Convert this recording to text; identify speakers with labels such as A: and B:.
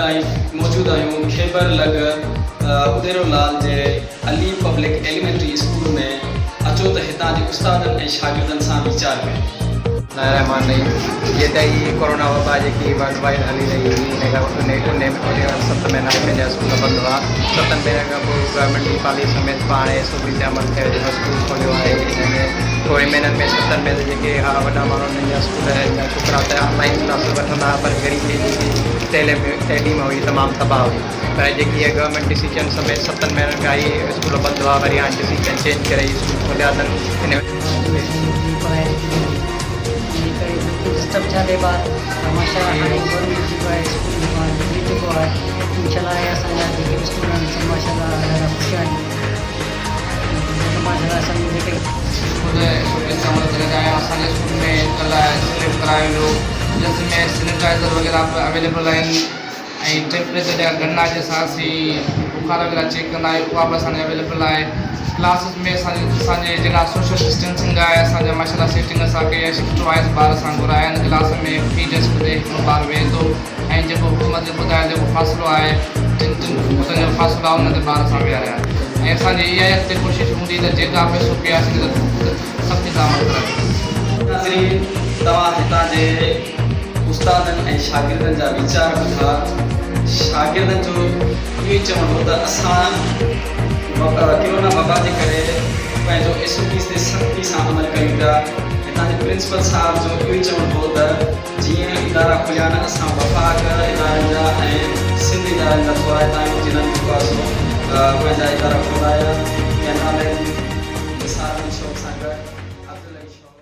A: Live موجود آهيون خيبر لڳ اديرو لال جي علي پبلڪ ايليمينٽري اسڪول ۾ اچو ته هتان جي استادن ۽ شاگردن سان ويچار ڪيون.
B: الله الرحمان الرحيم جيئن ته هي ڪورونا وبا جيڪي ورلڊ وائيڊ هلي رهي هئي ان کان ان ان ان ست مهينا پنهنجا اسڪول بند هئا ستن مهينن کان پوء گورنمينٽ جي پاليسي سميت پاڻ ايس او پي تي عمل ڪيو جنهن اسڪول کوليو آهي ان ۾ ٿوري مهينن ۾ ستن مهينن جيڪي ها وڏا ماڻهو انهن جا اسڪول جا ڇوڪرا ته آن لائين ڪلاسز وٺندا هئا پر غريب جي جيڪي تعليم تعليم هئي تمام تباهه هئي پر جيڪي هيء گورنمينٽ ڊسيزن سميت ستن مهينن کان هي اسڪول بند هئا وري هاڻي ڊسيزن چينج ڪري هي اسڪول کوليا اٿن ان
C: اسڪول سٺي سان عمل ڪري رهيا آهيون اسان جي اسڪول ۾ ڪلهه سلپ ڪرايو ويو جنهن ۾ سينيٽائزر وغيره به اويليبل آهن ۽ ٽيمپريچر جا گن آهي جنهن سان اسين بخار وغيره چيڪ ڪندا آهيون اها به اسان جي اويليبل آهي ڪلاسز ۾ اسان جي اسان جي جيڪا سوشل ڊسٽينسنگ آهي اسان جا ماشاء الله سيٽنگ اسان ڪئي آهي شفٽ وائز ٻار اسان گهرايا آهن ڪلاس ۾ في ڊيسڪ تي هڪڙو ٻار ويهي ٿو ۽ جيڪو حڪومت جي ٻڌايل جيڪو فاصلو آهي ٽن ٽن فوٽن جو فاصلو آهي ان تي ٻار اسان ويهاريا آهن ۽ اسان جي اها ئي اڳتي ڪوشش هوندي ته جيڪا به ايس او پي آهي اسان کي سختي سان عمل ڪرايو وڃي.
A: ناظرين توهان هتان جي استادن ۽ شاگردن جا ويچار ٻڌا. شاگردن جو اهو ئي چوڻ هو ته اسان ڪرونا وبا جي ڪري پنهنجو ايس او پيز تي سختي سان عمل ڪيون پيا. هتان جي پرنسپل صاحب جو اهو ئي چوڻ هو ته جيئن ادارا کليا نه اسان وفاق ادارن جا ۽ سنڌ ادارن جا ٿورائتا آهيون جنھن جيڪو آهي سو پنهنجا ادارا کولايا. ڪئميرا مين نثار علي شوق سان گڏ عبدالحئي شوق.